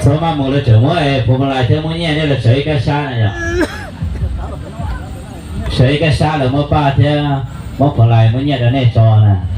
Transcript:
Txhob maj mus, lawv tseem muab phuv malais thiab muab nyiaj rau lawv sawv ib kab sab na yom. Sawv ib kab sab lawv muab paj thiab muab phuv malais muab nyiaj rau nej tso na.